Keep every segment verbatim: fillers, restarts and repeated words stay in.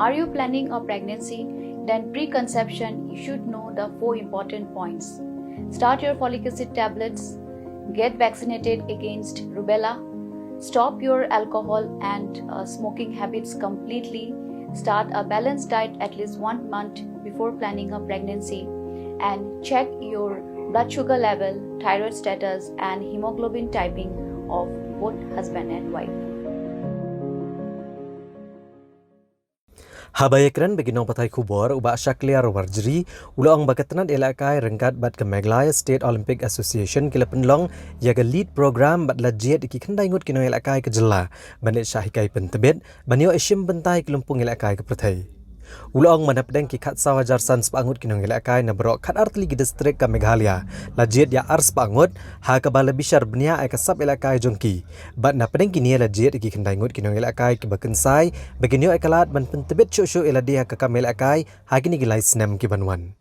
Are you planning a pregnancy? Then preconception, you should know the four important points. Start your folic acid tablets, get vaccinated against rubella, stop your alcohol and uh, smoking habits completely, start a balanced diet at least one month before planning a pregnancy, and check your blood sugar level, thyroid status, and hemoglobin typing of both husband and wife. Haba ïakren bad ki nongpathai khubor, u Bah Shakliar Warjri u la ong ba ka tnat ïalehkai ryngkat bad ka Meghalaya State Olympic Association ki la pynlong ïa ka lead program bad la jied ïa ki khyndai ngut ki nongïalehkai ka jylla ban ïa shah hikai pyntbit ban ïoh ïa shim bynta ïa ki lympung ïalehkai ka pyrthei. U la ong ba na pdeng ki khatsaw hajar san spah ngut ki nongïalehkai na baroh khatar tylli ki distrik ka Meghalaya la jied ïa ar spah ngut, ha kaba la bishar bniah ïa ka sap ïalehkai jong ki. Bad na pdeng kine la jied ïa ki khyndai ngut ki nongïalehkai kiba kynsai ba kin ïoh ïa ka lad ban pyntbit shuh shuh ïa lade ha ka kam ïalehkai ha kine ki lai snem ki ban wan.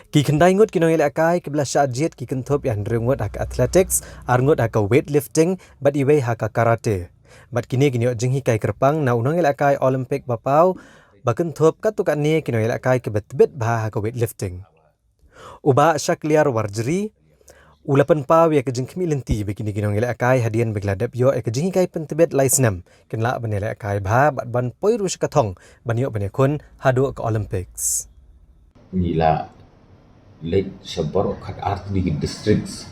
Ki khyndai ngut ki nongïalehkai kiba la shah jied ki kynthup ïa hynriew ngut ha ka athletics, ar ngut ha ka weightlifting bad iwei ha ka karate. Bad kine kin ïoh jinghikai kyrpang na u nongïalehkai Olympic ba paw ba kynthup katto katne ki nongïalehkai kiba tbit bha ha ka weightlifting. U Bah Shakliar Warjri u la pynpaw ïa ka jingkhmih lynti ba kine ki nongïalehkai hadien ba ki la dep ïoh ïa ka jinghikai pyntbit lai snem kin lah ban ïalehkai bha bad ban poi ruh sha ka thong ban ïoh ban ïakhun haduh ka Olympics. Ngi la leit sha baroh khatar tylli ki districts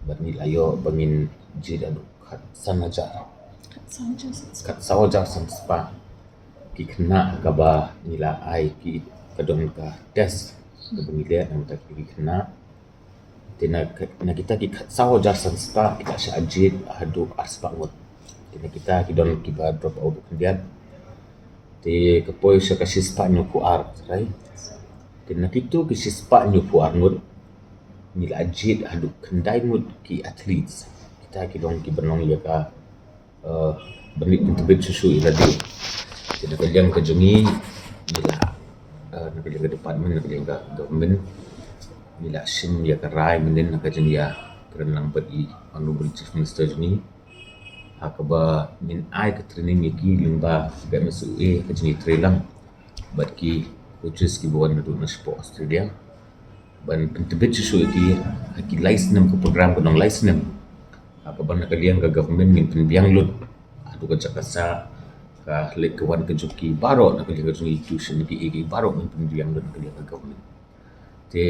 bad ngi la ïoh ba ngin jied haduh khatsan hajar, khatsaw hajar san spah ki khynnah kaba ngi la ai ki, ka don ka test kaba ngi leh na ka bynta ki khynnah. Te na ka, na kita ki khatsaw hajar san spah ki la shah jied haduh ar spah ngut. Te na kita ki don kiba drop out khyndiat. Te ka poi sha ka shispah hynñiewphew ar, right? Te na kito ki shispah hynñiewphew ar ngut ngi la jied haduh khyndai ngut ki athletes. Kita ki long kiba long ïa ka, uh, ban leit pyntbit shuh shuh ïa lade. Te na ka liang ka jong ngi, ngi la, uh, na ka liang ka department, na ka liang ka government, ngi la shim ïa ka rai mynnin na ka jingïakren lang bad i Honorable Chief Minister jong ngi, ha kaba ngin ai ka training ïa ki lyngba ka M S O A, ka jingïatreilang bad ki coaches kiba wan naduh na shapoh Australia ban pyntbit shuh shuh ïa ki ha ki lai snem, ka program ka long lai snem. Ha kaba na ka liang ka government ngin pynbiang lut haduh ka jaka sah, ka leit ka wan ka jong ki baroh, na ka liang ka jong i tuition, ki, ki baroh ngin pynbiang lut na ka liang ka government. Te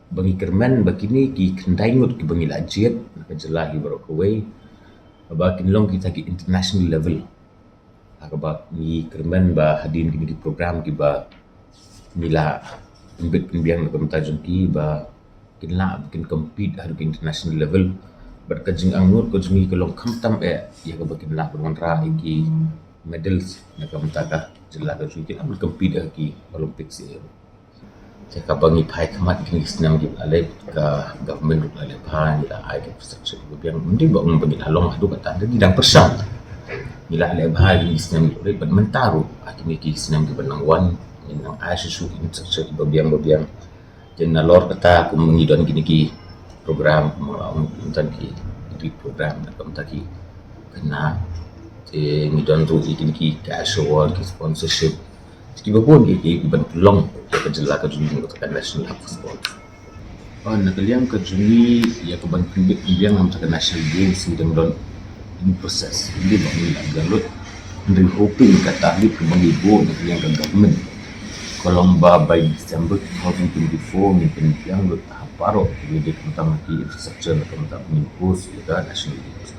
ba ngi kyrmen ba kine ki khyndai ngut kiba ngi la jied na ka jylla hi baroh kawei, ba kin long kita ki international level. Ha kaba ngi kyrmen ba hadien kine ki program kiba ngi la pynbit pynbiang na ka bynta jong ki, ba kin lah ba kin compete ha ka international level. Bad ka jingangnud ka jong ngi ka long khamtam eh ïa kaba kin lah ban wanrah ïa ki medals na ka bynta ka jylla ka jong ngi, kin lah ban compete ha ki Olympics eh. Te kaba ngi phai khmat kine ki snem kiba la leit, ka government ruh la leh bha, ngi la ai ka infrastructure kiba biang. Ym dei ba ong ba ngi la long haduh katta, ngi dang pyrshang. Ngi la leh bha kine ki snem kiba la leit bad mynta ruh ha kine ki snem kiba nang wan ngin nang ai shuh shuh infrastructure kiba biang ba biang. Te nalor kata kum ngi don kine ki program, kum la ong, don ki program na ka bynta ki khynnah. Te ngi don ruh ïa kine ki cash award, ki sponsorship, kiba bun ïa ki ban pynlong ïa ka jylla ka jong ngi kum ka National Hub for Sport. Oh, na ka liang ka jong ngi, ïa ka ban pynbit pynbiang na ka bynta ka National Games ngi dang don in process. Ngi dang don, ngi dang don lut. Hynrei hoping kata bit kaba ngi buh na ka liang ka government, ka long ba by December two thousand twenty-four ngin pynbiang lut ha baroh kiba dei khamtam ki infrastructure na ka bynta ba ngin host ïa ka National Games.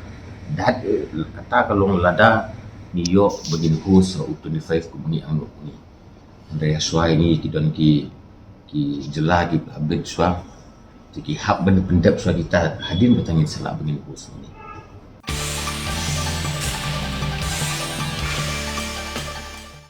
That, eh, kata ka long lada ngi ïoh ba ngin host ha u twenty-five kumba ngi angnud ngi. Hynrei ha shuwa ngi ki don ki, ki jylla kiba la bit shuwa. Te ki hap ban pyndep shuwa kita, hadien kata ngin sa lah ba ngin host ngi.